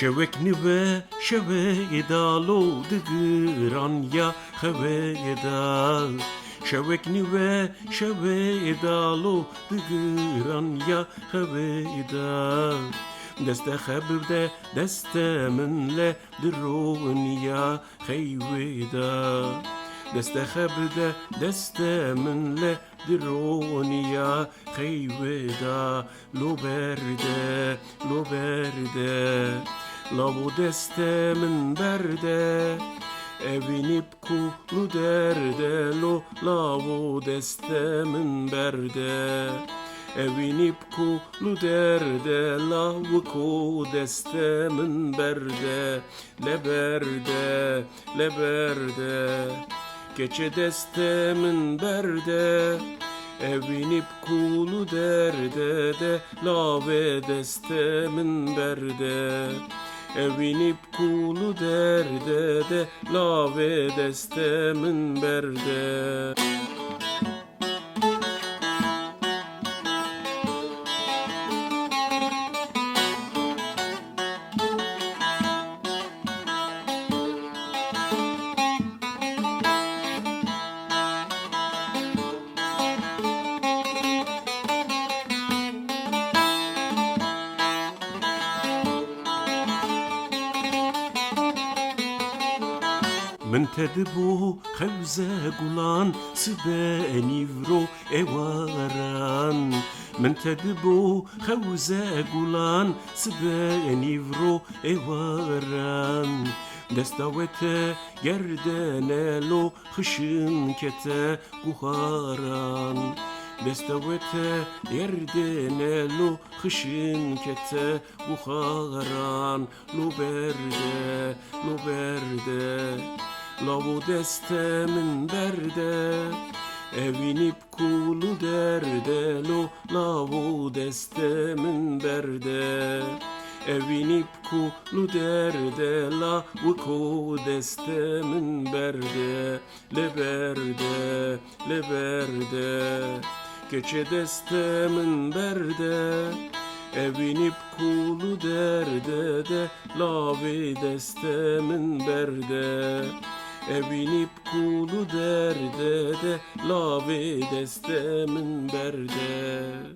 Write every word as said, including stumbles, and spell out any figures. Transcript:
Şewek nive şewê dalo digiraniya xewê da. Şewek nive şewê dalo digiraniya xewê da. Deste xebir de deste min le dironiya xeywê da. Deste xebir de deste min le dironiya xeywê da. Lo berde, lo berde, lavo deste min berde. Evînî bi kul û derde lo, lavo deste min berde. Evînî bi kul û derde, lavo deste min berde. Le berde, le berde, keçê deste min berde. Evînî bi kul û derde de, lavê deste min berde. Evînî bi kul û derde de, lavê deste min berde. Min te dibo xewze gulan, sibe nîvro êwaran. Min te dibo xewze gulan, sibe nîvro êwaran. Desta we te gerdene lo, xişin kete guharan. Desta we te gerdene lo, xişin kete guharan. Lo berde, lo berde, lavo deste min berde. Evînî bi kul û derde lo, lavo deste min berde. Evînî bi kul û derde, lavo deste min berde. Le berde, le berde, keçê deste min berde. Evînî bi kul û derde de, lavê deste min berde. Evînî bi kul û derde de, lavê deste min berde.